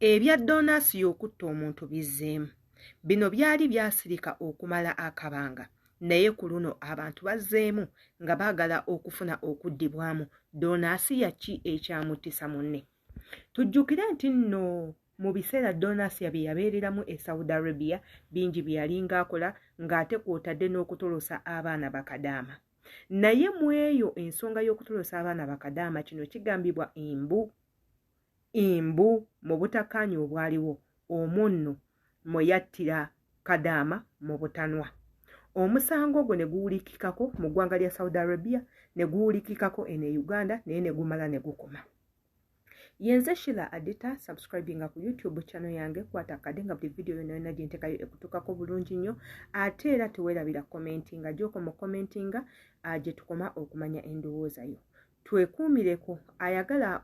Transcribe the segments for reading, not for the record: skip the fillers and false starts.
Ebya Donasiya okutta omuntu bizzeemu. Bino byali byasirika okumala akabanga naye ku luno abantu bazzeemu nga baagala okufuna okuddibwamu Donasiya ki ekyamuttisa munne. Tujjukire nti nno mu biseera Donasiya bye yabeereramu e Saudi Arabia bingi bye yalinga akola ng'ate kw'otadde n'okutolosa abaana bakadaama. Naye mu eyo ensonga y'okutolosa abaana bakadaama kino kigambibwa mbu mbu mu butakkaanya obwaliwo omwo nno mwe yattira Kadaama mu butanwa. Omusango ogwo ne guwulikikako mu ggwanga lya Saudi Arabia, ne guwulikikako eno e Uganda naye ne gumala ne gukoma. Yenze Sheila Adita, subscribinga ku YouTube channel yange, kwata akade nga buli video yonna yonna gye ntekayo ekutukako bulungi nnyo, ate era teweerabira commentinga, gy'okoma commentinga gye tukoma okumanya endowooza yo. Twekuumireko ayagala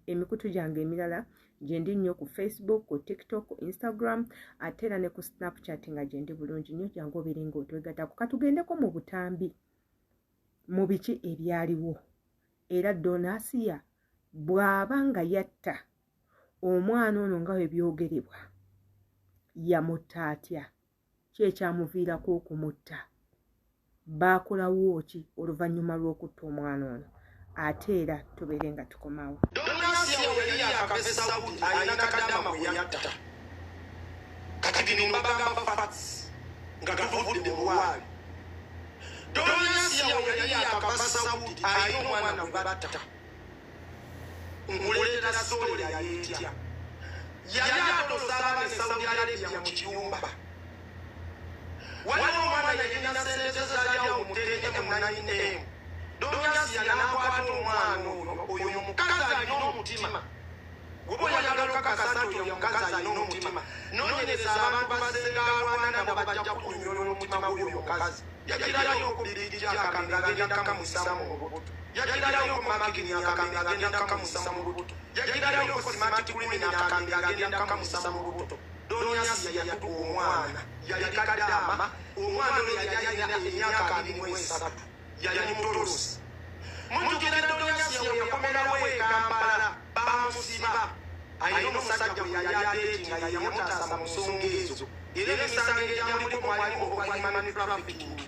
emikutu gyange emirala gyendi nnyo ku Facebook, ku TikTok, ku Instagram ate era ne ku Snapchat nga gyendi bulungi nnyo, jangu obeere nga otwegatako. Katugendeko mu butambi mu biki ebyaliwo era Donasiya bw'aba nga yatta omwana ono nga bwe byogerebwa yamutta atya? Ki ekyamuviirako okumutta? Baakolawo ki oluvannyuma lw'okutta omwana ono? Ate era tubeere nga tukomawo. Donasiya we yali yakava e Saudi alina Kadaama gwe yatta. Kati bino mbagamba facts nga tuvudde mu lwali. Donasiya we yali yakava Saudi alina omwana gwe batta. Nkuleetera story yali etya? Yali atolosa abaana e Saudi Arabia mu kiyumba. Waliwo omwana yalina ssente ze zaali awo mu 10M 9M. Donasiya n'akwata omwana oyo, oyo omukazi alina omutima. Bw'oba oyagala okukakasa nti oyo omukazi alina omutima, noonyereza abantu b'azzenga alwana nabo bajja kukunnyonnyola omutima gw'oyo omukazi. Yagirayo okubirigija akambe ng'agenda kukamuyisa mu lubuto. Yagirayo okumakini akambe ng'agenda kukamuyisa mu lubuto. Yagirayo okusimati criminal akambe ng'agenda kukamuyisa mu lubuto. Donasiya yatta omwana, yali kadaama, omwana oyo yali alina emyaka 23, yali mutolosi. Mujjukira Donasiya we yakomerawo e Kampala, baamusiba. Alina omusajja gwe yali adeetinga ye yamutaasa mu nsonga ezo era emisango egyamuliko mwalimu ogwa human trafficking.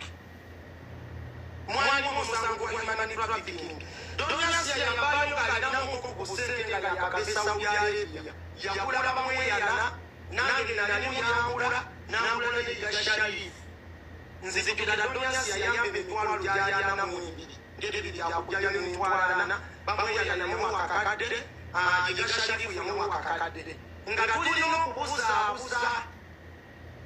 Mwalimu omusango gwa human trafficking. Donasiya yavaayo ng'alinamuko ku ssente nga yakava e Saudi Arabia. Yagula Bamweyana, nange nali muyambula, n'angula ne Yiga Sharif. Nzijukira Donasiya yampa emitwalo gyali 42 ng'ebiri byakujjayo n'emitwalo 40, Bamweyana yamuwa akakadde, Yiga Sharif yamuwa akakadde. Nga tulina okubuzaabuza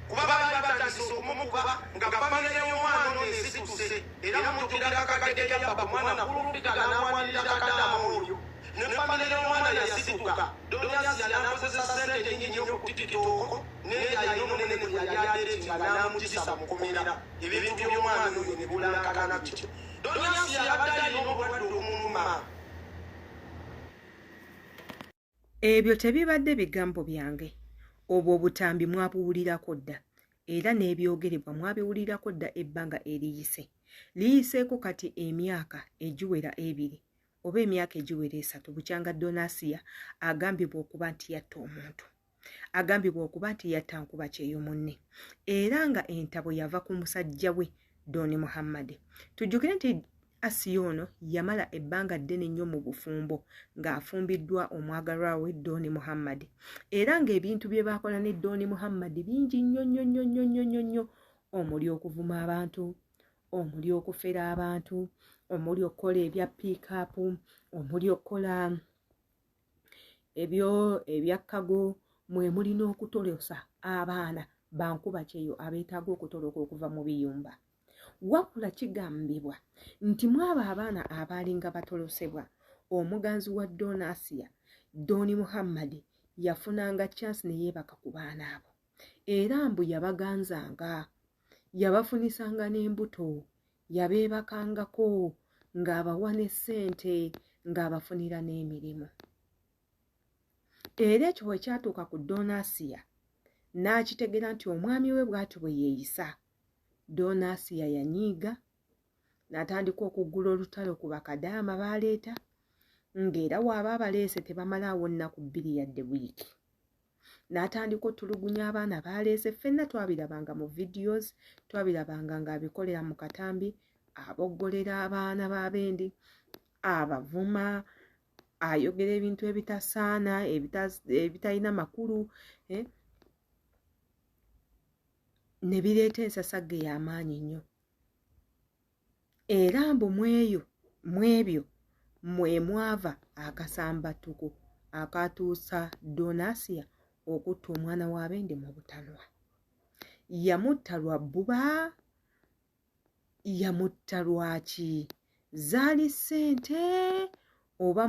kuba baali batandise okumukuba nga famire y'omwana ono esituse era mujjukira akakadde ke yabba ku mwana Kulupika n'awanirira Kadaama oyo ne famire y'omwana yasituka. Donasiya n'akozesa ssente nnyingi nnyo ku TikTok naye alina omunene gwe yali adeetinga n'amugisa mu kkomera ebintu by'omwana oyo ne bulankana bityo. Donasiya abadde alina obulwadde obumuluma. Ebyo tebibadde bigambo byange, obwo obutambi mwabuwulirako dda era n'ebyogerebwa mwabiwulirako dda ebbanga eriyise. Liyiseeko kati emyaka egiwera ebiri oba emyaka egiwera esatu bukyanga Donasiya agambibwa okuba nti yatta omuntu. Agambibwa okuba nti yatta nkuba kyeyo munne era nga entabwe yava ku musajja we Don Muhammad. Tujjukire nti Asiya ono yamala ebbanga ddene nnyo mu bufumbo ng'afumbiddwa omwagalwa we Don Muhammad era ng'ebintu bye baakola ne Don Muhammad bingi nnyo nnyo nnyo nnyo nnyo nnyo nnyo omuli okuvuma abantu, omuli okufera abantu, omuli okukola ebya piikaapu, omuli okukola ebyo ebya kkago mwe muli n'okutolosa abaana bankuba kyeyo abeetaaga okutoloka okuva mu biyumba. Wabula kigambibwa nti mw'abo abaana abaalinga batolosebwa, omuganzi wa Don Asiya, Don Muhammad yafunanga chance ne yeebaka ku baana abo era mbu yabaganzanga, yabafunisanga n'embuto, yabeebakangako ng'abawa ne ssente ng'abafunira n'emirimu. Era ekyo bwe kyatuuka ku Don Asiya n'akitegeera nti omwami we bw'atyo bwe yeeyisa. Donasiya yanyiiga n'atandika okuggula olutalo ku bakadaama b'aleeta ng'era waaba abaleese tebamalaawo nnaku bbiri yadde wiiki. N'atandika otulugunya abaana baleese. Ffenna twabirabanga mu videos, twabirabanga ng'abikolera mu katambi, aboggolera abaana b'abendi, abavuma, ayogera ebintu ebitasaana, ebitalina makulu, ne bireeta ensasagge y'amaanyi nnyo. Era mbu mwebyo mwe mwava akasambattuko akatuusa Donasia okutta omwana w'abendi mu butanwa. Yamutta lwa bbuba? Yamutta lwaki? Zaali ssente oba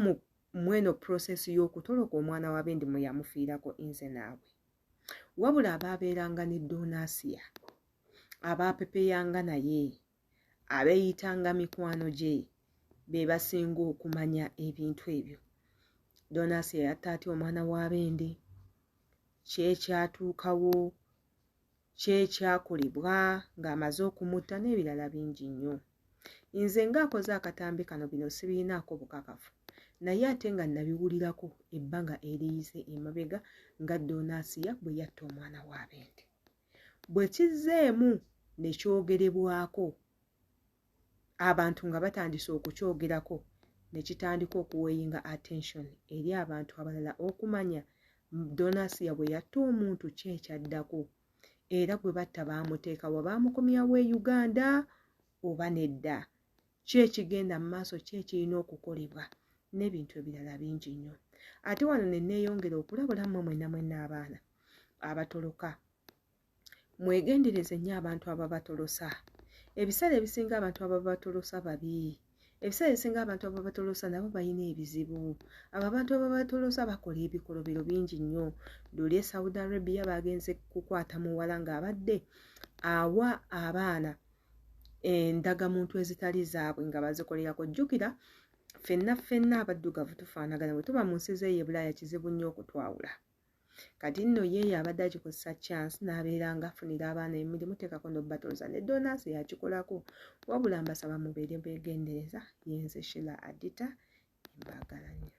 mweno process y'okutoloka omwana w'abendi mwe yamufiirako? Nze naawe. Wabula abaabeeranga ne Donasia, abaapepeyanga naye, abeeyitanga mikwano gye, be basinga okumanya ebintu ebyo. Donasia yatta atya omwana w'abendi? Kyekyatuukawo, kyekyakolebwa ng'amaze okumutta, n'ebirala bingi nnyo. Nze ng'akoze akatambi kano, bino sibirinaako bukakafu, naye ate nga nabiwulirako ebbanga eriyise emabega nga Donasia bwe yatta omwana w'abendi. Bwe kizzeemu ne kyogerebwako, abantu nga batandise okukyogerako, ne kitandika okuweeyinga attention eri abantu abalala okumanya Donasia bwe yatta omuntu ki ekyaddako, era gwe batta baamuteeka wa, baamukomyawo e Uganda oba nedda, ki ekigenda mu maaso, ki ekirina okukolebwa, n'ebintu ebirala bingi nnyo. Ate wano ne neeyongera okulabula mmwe mwenna mwenna abaana abatoloka, mwegendereze nnyo abantu ababatolosa. Ebiseera ebisinga abantu ababatolosa babi. Ebiseera ebisinga abantu ababatolosa nabo balina ebizibu. Abo abantu ababatolosa bakola ebikolobero bingi nnyo. Luli e Saudi Arabia bagenze kukwata muwala ng'abadde awa abaana endagamuntu ezitali zaabwe nga bazikolerako. Jjukira ffenna ffenna abaddugavu tufaanagana, bwe tuba mu nsi z'eyo e Bulaaya kizibu nnyo okutwawula. Kati nno yeeyo abadde agikozesa chance n'abeera nga afunira abaana emirimu, teekako n'obatolosa, ne Donasi yakikolako. Wabula mbasaba mubeere beegendereza. Yenze Sheila Adita, mbaagala nnyo.